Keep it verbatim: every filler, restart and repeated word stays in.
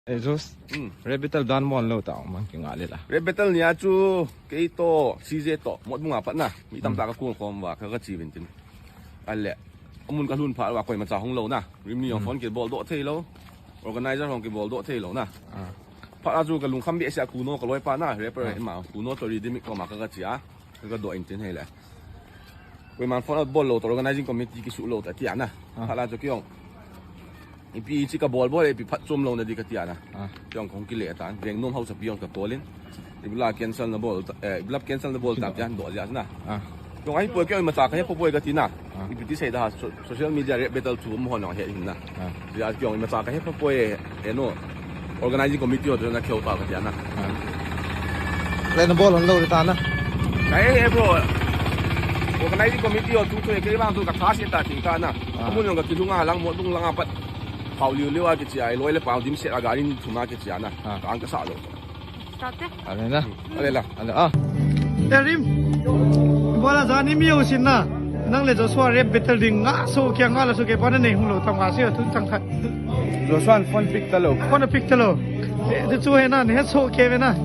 Eh, Jos, Hmm. Rap battle dan mo lou ta, man kinga le la. Rap battle nia chu, kei toh, C J toh, Motbung a pat na, mi tam Hmm. ta ka kuang khom uva, ka, ka chi vin tin. Ale, amun ka lhun phat uva, koima cha hung lou na. Rim ni jong Hmm. phone kibol doh thei lou. Organizer jong kibol doh thei lou na. Ah. Phat a chu ka lungkham behseh a Kuno ka loipa na, rapper Ah. ma, Kuno toh Riddim koma ka, ka chi a. Ka doh in tin hei le. Koiman phone bol lou toh, organizing committee kisuh lou ta tia na. Ah. Phat a chu kei jong. Ipi chi ka bol bol, ipi phatchom lou na di ka tia na. Ah. Kei jong kong kile tan, veng nom hausa pi jong ka kolin. Ibla cancel na bol, eh, ibla cancel na bol tam tia, doh jia na. Ah. Kei jong ahipoi kei jong imacha ka he poi ka ti na. Ah. Ipi ti sei da, so-, social media rap battle chu mo hon jong he hin na. Ah. Jia kei jong imacha ka he poi, eh, no. Organizing committee ho toh na keu ta ka tia na. Ah. Le na bol hon lou ta na. Ka he he bro. Organizing committee ho tu tu kei vang tu ka tha se ta ting ta na. Ah. Amun jong ka kilunga lang Motbung langa pat. Pau liu liu a kichi a, loi le pau dimset a gari ni thum a kichi a na. Ah. Ka ang ka sa lou. Start te. Ale na. Ale la. Ale a. Eh, Rim. Bola jani mi usin na. Nang le Joshua rap battle ding nga so kei nga la so kei pa na nei hung lou tam nga se tu chang khat. Joshua phone pick ta lou. Phone pick ta lou. Eh, tu chu he na, ne so kei ve na.